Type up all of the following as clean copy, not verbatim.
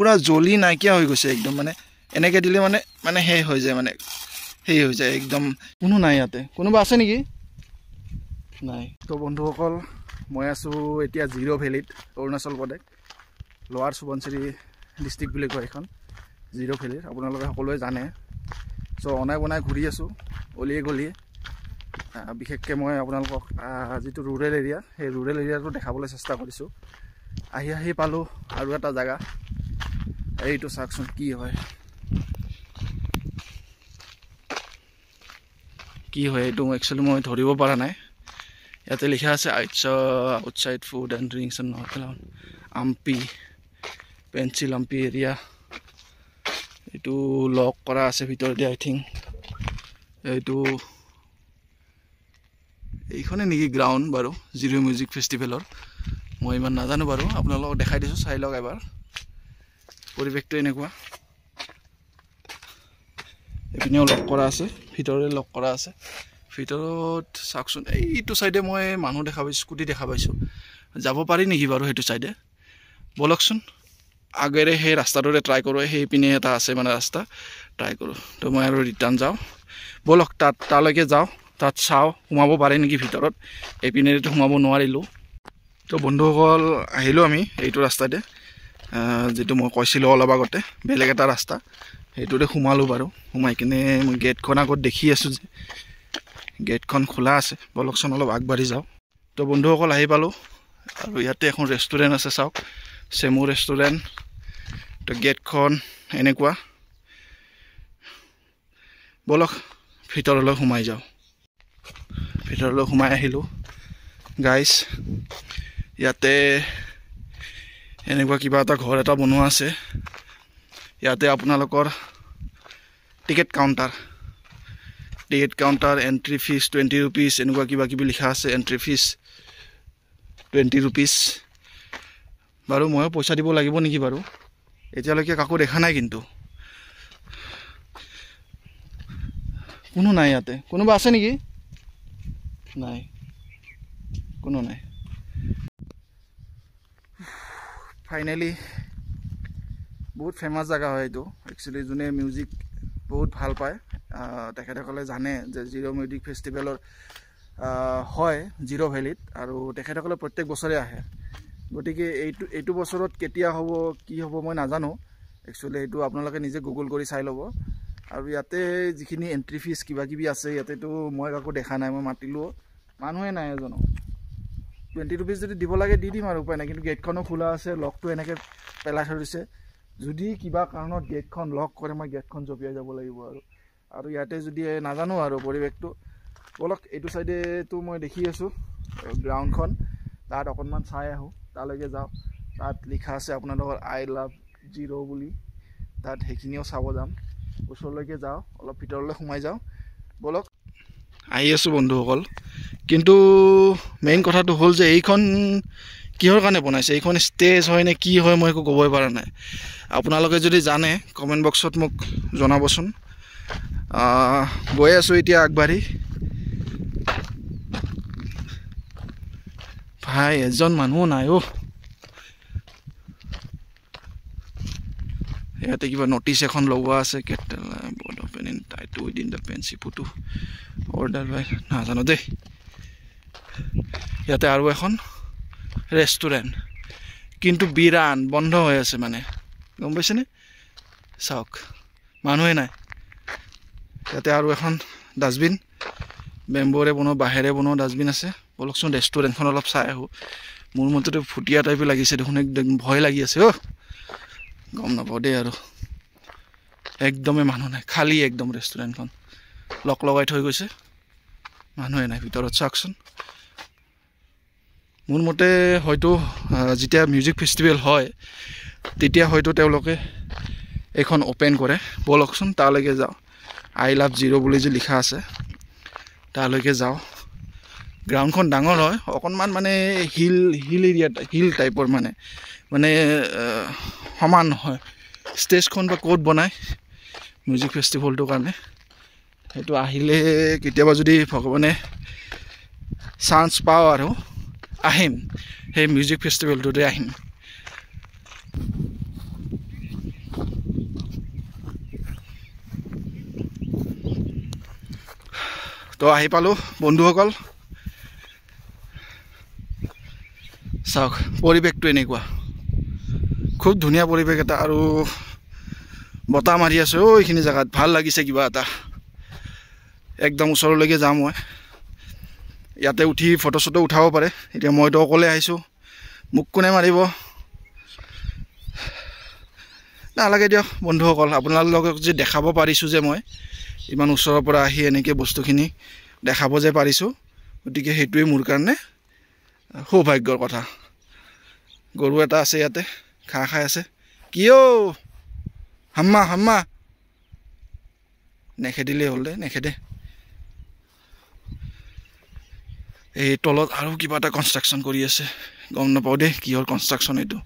পূৰা জ্বলি নাইকিয়া হৈ গৈছে একদম। মানে এনেকৈ দিলে মানে মানে সেই হৈ যায়, মানে সেই হৈ যায় একদম। কোনো নাই ইয়াতে, কোনোবা আছে নেকি? নাই। তো বন্ধুসকল, মই আছোঁ এতিয়া জিৰ' ভেলীত, অৰুণাচল প্ৰদেশ, লোৱাৰ সোৱণশিৰি ডিষ্ট্ৰিক্ট বুলি কয় এইখন জিৰ' ভেলীৰ, আপোনালোকে সকলোৱে জানে। চ' অনাই বনাই ঘূৰি আছোঁ অলিয়ে গলিয়ে। বিশেষকৈ মই আপোনালোকক যিটো ৰুৰেল এৰিয়া, সেই ৰুৰেল এৰিয়াটো দেখাবলৈ চেষ্টা কৰিছোঁ। আহি আহি পালোঁ আৰু এটা জেগা, এইটো চাওকচোন কি হয়, কি হয় এইটো একচুৱেলি মই ধৰিব পৰা নাই। ইয়াতে লিখা আছে outside food and drinks and not allowed, Ampi pencil Ampi area. এইটো লক কৰা আছে ভিতৰতে আই থিংক। এইটো এইখনে নেকি গ্ৰাউণ্ড বাৰু জিৰ' মিউজিক ফেষ্টিভেলৰ, মই ইমান নাজানো বাৰু, আপোনালোকক দেখাই দিছোঁ, চাই লওক এবাৰ। পৰিৱেশটো এনেকুৱা, এইপিনেও লক কৰা আছে, ভিতৰতে লক কৰা আছে। ভিতৰত চাওকচোন, এইটো চাইডে মই মানুহ দেখা পাইছোঁ, স্কুটি দেখা পাইছোঁ। যাব পাৰি নেকি বাৰু সেইটো চাইডে? ব'লকচোন আগেৰে সেই ৰাস্তাটোৰে ট্ৰাই কৰোঁ, সেইপিনে এটা আছে মানে ৰাস্তা, ট্ৰাই কৰোঁ। তো মই আৰু ৰিটাৰ্ণ যাওঁ, ব'লক তাত তালৈকে যাওঁ, তাত চাওঁ সোমাব পাৰে নেকি ভিতৰত। এইপিনেতো সোমাব নোৱাৰিলোঁ। তো বন্ধুসকল, আহিলোঁ আমি এইটো ৰাস্তাতে, যিটো মই কৈছিলোঁ অলপ আগতে, বেলেগ এটা ৰাস্তা, সেইটোতে সোমালোঁ বাৰু। সোমাই কিনে মই গেটখন আগত দেখি আছোঁ যে গেটখন খোলা আছে, ব'লকচোন অলপ আগবাঢ়ি যাওঁ। তো বন্ধুসকল, আহি পালোঁ আৰু ইয়াতে এখন ৰেষ্টুৰেণ্ট আছে, চাওক, চেমু ৰেষ্টুৰেণ্ট। তো গেটখন এনেকুৱা, ব'লক ভিতৰলৈ সোমাই যাওঁ। ভিতৰলৈ সোমাই আহিলোঁ গাইছ। ইয়াতে এনেকুৱা কিবা এটা ঘৰ এটা বনোৱা আছে। ইয়াতে আপোনালোকৰ ticket counter, ticket counter, entry fees 20 rupees, এনেকুৱা কিবা কিবি লিখা আছে। Entry fees 20 rupees. বাৰু ময়ো পইচা দিব লাগিব নেকি বাৰু? এতিয়ালৈকে কাকো দেখা নাই, কিন্তু কোনো নাই ইয়াতে। কোনোবা আছে নেকি? নাই, কোনো নাই। ফাইনেলি বহুত ফেমাছ জেগা হয় এইটো। একচুৱেলি যোনে মিউজিক বহুত ভাল পায় তেখেতসকলে জানে যে জিৰ' মিউজিক ফেষ্টিভেলৰ হয় জিৰ' ভেলীত, আৰু তেখেতসকলে প্ৰত্যেক বছৰে আহে। গতিকে এইটো বছৰত কেতিয়া হ'ব কি হ'ব মই নাজানো একচুৱেলি, এইটো আপোনালোকে নিজে গুগল কৰি চাই ল'ব। আৰু ইয়াতে যিখিনি এণ্ট্ৰি ফিজ কিবা কিবি আছে, ইয়াতেতো মই কাকো দেখা নাই, মই মাতিলোঁ, মানুহে নাই এজনো। 20 ৰুপিজ যদি দিব লাগে দি দিম আৰু, উপায় নাই। কিন্তু গেটখনো খোলা আছে, লকটো এনেকৈ পেলাই থৈ দিছে। যদি কিবা কাৰণত গেটখন লক কৰে, মই গেটখন জঁপিয়াই যাব লাগিব আৰু। আৰু ইয়াতে যদি নাজানো আৰু পৰিৱেশটো, ব'লক এইটো চাইডেতো মই দেখি আছোঁ গ্ৰাউণ্ডখন, তাত অকণমান চাই আহোঁ, তালৈকে যাওঁ। তাত লিখা আছে আপোনালোকৰ I love zero বুলি, তাত সেইখিনিও চাব যাম। ওচৰলৈকে যাওঁ, অলপ ভিতৰলৈ সোমাই যাওঁ, ব'লক। আহি আছোঁ বন্ধুসকল। কিন্তু মেইন কথাটো হ'ল যে এইখন কিহৰ কাৰণে বনাইছে, এইখন ষ্টেজ হয় নে কি হয় মই একো ক'বই পৰা নাই। আপোনালোকে যদি জানে কমেণ্ট বক্সত মোক জনাবচোন। গৈ আছোঁ এতিয়া আগবাঢ়ি। ভাই এজন মানুহো নাই অ'। ইয়াতে কিবা নটিচ এখন লগোৱা আছে, board open in টাইটো উইদিন the পেঞ্চি পুটু অৰ্ডাৰ বাই, নাজানো দেই। ইয়াতে আৰু এখন ৰেষ্টুৰেণ্ট, কিন্তু বিৰাণ বন্ধ হৈ আছে মানে, গম পাইছেনে? চাওক মানুহে নাই। ইয়াতে আৰু এখন ডাষ্টবিন, বেম্বৰে বনোৱা, বাঁহেৰে বনোৱা ডাষ্টবিন আছে। ব'লকচোন ৰেষ্টুৰেণ্টখন অলপ চাই আহোঁ। মোৰ মতেতো ফুটীয়া টাইপে লাগিছে দেখোন, একদম ভয় লাগি আছে অ'। গম নাপাওঁ দেই আৰু, একদমেই মানুহ নাই, খালী একদম ৰেষ্টুৰেণ্টখন, লক লগাই থৈ গৈছে, মানুহে নাই ভিতৰত। চাওকচোন, মোৰ মতে হয়তো যেতিয়া মিউজিক ফেষ্টিভেল হয় তেতিয়া হয়তো তেওঁলোকে এইখন অ'পেন কৰে। ব'লকচোন তালৈকে যাওঁ। I love zero বুলি যে লিখা আছে তালৈকে যাওঁ। গ্ৰাউণ্ডখন ডাঙৰ হয় অকণমান, মানে হিল হিল এৰিয়া, হিল টাইপৰ, মানে মানে সমান নহয়। ষ্টেজখন বা ক'ত বনায় মিউজিক ফেষ্টিভেলটোৰ কাৰণে, সেইটো আহিলে কেতিয়াবা যদি ভগৱানে চান্স পাওঁ আৰু আহিম, সেই মিউজিক ফেষ্টিভেলটোতে আহিম। তো আহি পালোঁ বন্ধুসকল, চাওক পৰিৱেশটো এনেকুৱা, খুব ধুনীয়া পৰিৱেশ এটা। আৰু বতাহ মাৰি আছে অ' এইখিনি জেগাত, ভাল লাগিছে কিবা এটা। একদম ওচৰলৈকে যাম মই, ইয়াতে উঠি ফটো চটো উঠাব পাৰে। এতিয়া মইতো অকলে আহিছোঁ, মোক কোনে মাৰিব? নালাগে দিয়ক বন্ধুসকল, আপোনালোকক যে দেখাব পাৰিছোঁ যে মই ইমান ওচৰৰ পৰা আহি এনেকৈ বস্তুখিনি দেখাব যে পাৰিছোঁ, গতিকে সেইটোৱে মোৰ কাৰণে সৌভাগ্যৰ কথা। গৰু এটা আছে ইয়াতে, ঘাঁহ খাই আছে। কিয় হাম্মা হাম্মা, নেখেদিলেই হ'ল দে, নেখেদে। এই তলত আৰু কিবা এটা কনষ্ট্ৰাকশ্যন কৰি আছে, গম নাপাওঁ দেই কিহৰ কনষ্ট্ৰাকশ্যন এইটো।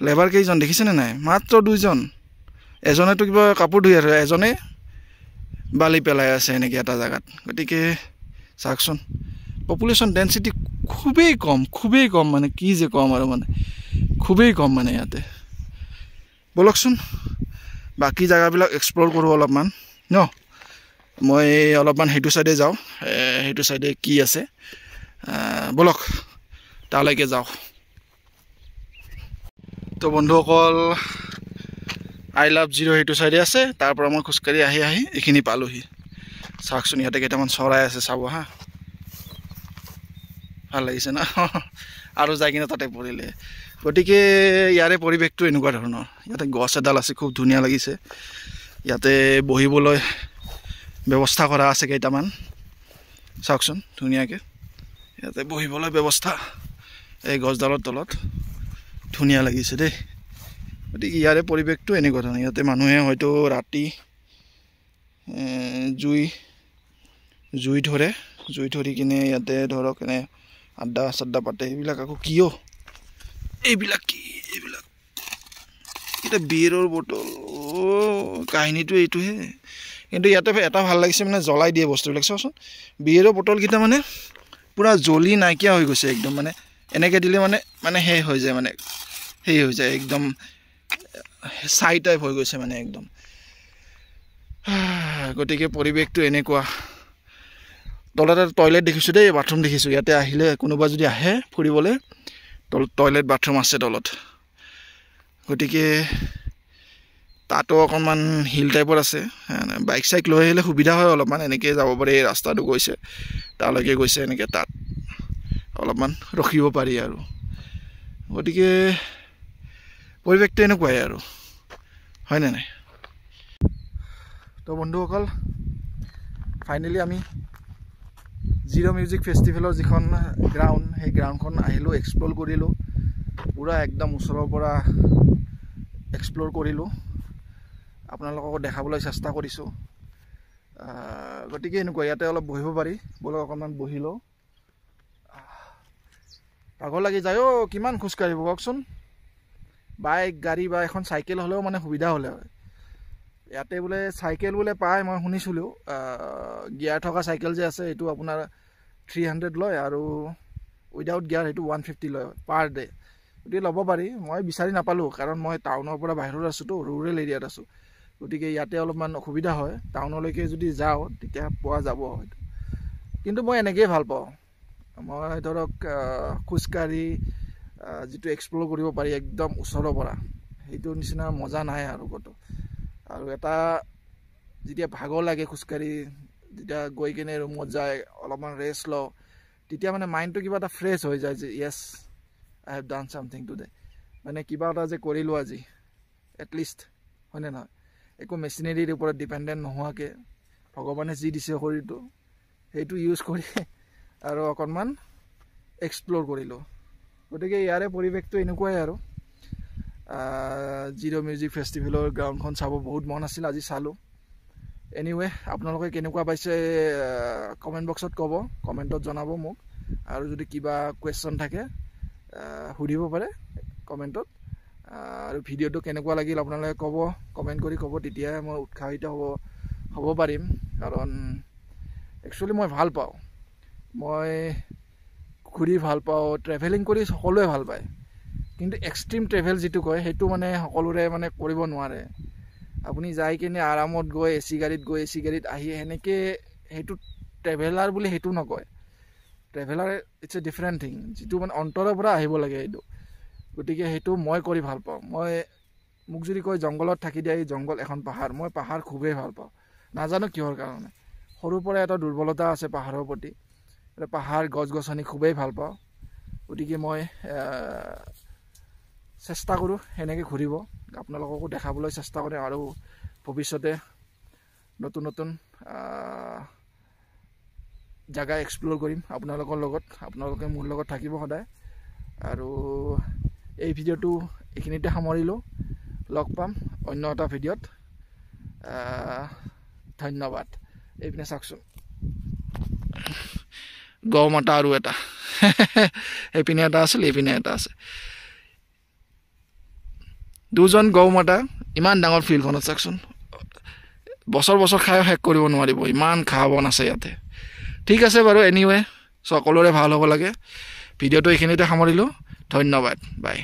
লেবাৰ কেইজন দেখিছেনে নাই? মাত্ৰ দুইজন। এজনেতো কিবা কাপোৰ ধুই আছে, এজনে বালি পেলাই আছে এনেকৈ এটা জেগাত। গতিকে চাওকচোন, পপুলেশ্যন ডেঞ্চিটি খুবেই কম, খুবেই কম, মানে কি যে কম আৰু, মানে খুবেই কম মানে ইয়াতে। ব'লকচোন বাকী জেগাবিলাক এক্সপ্ল'ৰ কৰোঁ অলপমান ন। মই অলপমান সেইটো ছাইডে যাওঁ, সেইটো ছাইডে কি আছে ব'লক তালৈকে যাওঁ। তো বন্ধুসকল, I love zero সেইটো ছাইডে আছে, তাৰ পৰা মই খোজকাঢ়ি আহি আহি এইখিনি পালোহি। চাওকচোন ইয়াতে কেইটামান চৰাই আছে, চাব হা, ভাল লাগিছে ন? আৰু যাই কিনে তাতে পৰিলে। গতিকে ইয়াৰে পৰিৱেশটো এনেকুৱা ধৰণৰ। ইয়াতে গছ এডাল আছে, খুব ধুনীয়া লাগিছে। ইয়াতে বহিবলৈ ব্যৱস্থা কৰা আছে কেইটামান, চাওকচোন ধুনীয়াকৈ ইয়াতে বহিবলৈ ব্যৱস্থা এই গছডালৰ তলত, ধুনীয়া লাগিছে দেই। গতিকে ইয়াৰে পৰিৱেশটো এনেকুৱা ধৰণৰ। ইয়াতে মানুহে হয়তো ৰাতি জুই জুই ধৰে, জুই ধৰি কিনে ইয়াতে ধৰক এনে আড্ডা চাড্ডা পাতে। এইবিলাক আকৌ কিয়, এইবিলাক কি, এইবিলাক এতিয়া বিয়েৰৰ বটল। অ' কাহিনীটো এইটোহে। কিন্তু ইয়াতে এটা ভাল লাগিছে, মানে জ্বলাই দিয়ে বস্তুবিলাক। চাওকচোন বিয়েৰৰ বটলকেইটা মানে পূৰা জ্বলি নাইকিয়া হৈ গৈছে একদম, মানে এনেকৈ দিলে মানে মানে সেই হৈ যায়, মানে সেই হৈ যায় একদম, ছাই টাইপ হৈ গৈছে মানে একদম। গতিকে পৰিৱেশটো এনেকুৱা। তলত এটা টয়লেট দেখিছোঁ দেই, বাথৰুম দেখিছোঁ। ইয়াতে আহিলে কোনোবা যদি আহে ফুৰিবলৈ, তলত টয়লেট বাথৰুম আছে তলত। গতিকে তাতো অকণমান হিল টাইপৰ আছে, বাইক চাইক লৈ আহিলে সুবিধা হয় অলপমান, এনেকৈ যাব পাৰি। এই ৰাস্তাটো গৈছে তালৈকে গৈছে, এনেকৈ তাত অলপমান ৰখিব পাৰি আৰু। গতিকে পৰিৱেশটো এনেকুৱাই আৰু, হয়নে নাই? তো বন্ধুসকল, ফাইনেলি আমি জিৰ' মিউজিক ফেষ্টিভেলৰ যিখন গ্ৰাউণ্ড, সেই গ্ৰাউণ্ডখন আহিলোঁ, এক্সপ্ল'ৰ কৰিলোঁ, পূৰা একদম ওচৰৰ পৰা এক্সপ্ল'ৰ কৰিলোঁ, আপোনালোককো দেখাবলৈ চেষ্টা কৰিছোঁ। গতিকে এনেকুৱা ইয়াতে অলপ বহিব পাৰি, ব'লক অকণমান বহি লওঁ। ভাগৰ লাগি যায় অ', কিমান খোজকাঢ়িব কওকচোন। বাইক গাড়ী বা এখন চাইকেল হ'লেও মানে সুবিধা হ'লে হয়। ইয়াতে বোলে চাইকেল বোলে পায়, মই শুনিছিলোঁ গিয়াৰ থকা চাইকেল যে আছে সেইটো আপোনাৰ 300 লয়, আৰু উইদাউট গিয়াৰ সেইটো 150 লয় পাৰ ডে। গতিকে ল'ব পাৰি। মই বিচাৰি নাপালোঁ, কাৰণ মই টাউনৰ পৰা বাহিৰত আছোঁতো, ৰুৰেল এৰিয়াত আছোঁ। গতিকে ইয়াতে অলপমান অসুবিধা হয়। টাউনলৈকে যদি যাওঁ তেতিয়া পোৱা যাব হয়তো। কিন্তু মই এনেকৈয়ে ভাল পাওঁ। মই ধৰক খোজকাঢ়ি যিটো এক্সপ্ল'ৰ কৰিব পাৰি একদম ওচৰৰ পৰা, সেইটো নিচিনা মজা নাই আৰু ক'তো। আৰু এটা যেতিয়া ভাগৰ লাগে খোজকাঢ়ি, যেতিয়া গৈ কিনে ৰুমত যায় অলপমান ৰেষ্ট লওঁ, তেতিয়া মানে মাইণ্ডটো কিবা এটা ফ্ৰেছ হৈ যায় যে yes I have done something today, মানে কিবা এটা যে কৰিলোঁ আজি এটলিষ্ট, হয়নে নহয়? একো মেচিনেৰীৰ ওপৰত ডিপেণ্ডেণ্ট নোহোৱাকৈ ভগৱানে যি দিছে শৰীৰটো, সেইটো ইউজ কৰি আৰু অকণমান এক্সপ্ল'ৰ কৰিলোঁ। গতিকে ইয়াৰে পৰিৱেশটো এনেকুৱাই আৰু। জিৰ' মিউজিক ফেষ্টিভেলৰ গ্ৰাউণ্ডখন চাব বহুত মন আছিল, আজি চালোঁ। এনিৱে আপোনালোকে কেনেকুৱা পাইছে কমেণ্ট বক্সত ক'ব, কমেণ্টত জনাব মোক। আৰু যদি কিবা কুৱেশ্যন থাকে সুধিব পাৰে কমেণ্টত। আৰু ভিডিঅ'টো কেনেকুৱা লাগিল আপোনালোকে ক'ব, কমেণ্ট কৰি ক'ব, তেতিয়াহে মই উৎসাহিত হ'ব পাৰিম। কাৰণ একচুৱেলি মই ভাল পাওঁ, মই ঘূৰি ভাল পাওঁ, ট্ৰেভেলিং কৰি সকলোৱে ভাল পায়। কিন্তু এক্সট্ৰিম ট্ৰেভেল যিটো কয় সেইটো মানে সকলোৰে মানে কৰিব নোৱাৰে। আপুনি যাই কিনে আৰামত গৈ এ চি গাড়ীত গৈ এ চি গাড়ীত আহি সেনেকৈ সেইটো ট্ৰেভেলাৰ বুলি সেইটো নকয়। Traveller it's a different thing, যিটো মানে অন্তৰৰ পৰা আহিব লাগে সেইটো। গতিকে সেইটো মই কৰি ভাল পাওঁ। মই মোক যদি কয় জংঘলত থাকি দিয়া, এই জংঘল এখন পাহাৰ, মই পাহাৰ খুবেই ভাল পাওঁ। নাজানো কিহৰ কাৰণে, সৰুৰ পৰা এটা দুৰ্বলতা আছে পাহাৰৰ প্ৰতি। পাহাৰ, গছ গছনি খুবেই ভাল পাওঁ। গতিকে মই চেষ্টা কৰোঁ সেনেকৈ ঘূৰিব, আপোনালোককো দেখাবলৈ চেষ্টা কৰিম। আৰু ভৱিষ্যতে নতুন নতুন জেগা এক্সপ্ল'ৰ কৰিম আপোনালোকৰ লগত। আপোনালোকে মোৰ লগত থাকিব সদায়। আৰু এই ভিডিঅ'টো এইখিনিতে সামৰিলোঁ। লগ পাম অন্য এটা ভিডিঅ'ত। ধন্যবাদ। এইপিনে চাওকচোন, গৌ মাতা আৰু এটা, সেইপিনে এটা আছিল, এইপিনে এটা আছে। দুজন গৌ মাতা ইমান ডাঙৰ ফিল্ডখনত চাওকচোন, বছৰ বছৰ খায়ো শেষ কৰিব নোৱাৰিব, ইমান ঘাঁহ বন আছে ইয়াতে। ঠিক আছে বাৰু, এনিৱে সকলোৰে ভাল হ'ব লাগে। ভিডিঅ'টো এইখিনিতে সামৰিলোঁ। ধন্যবাদ, বাই।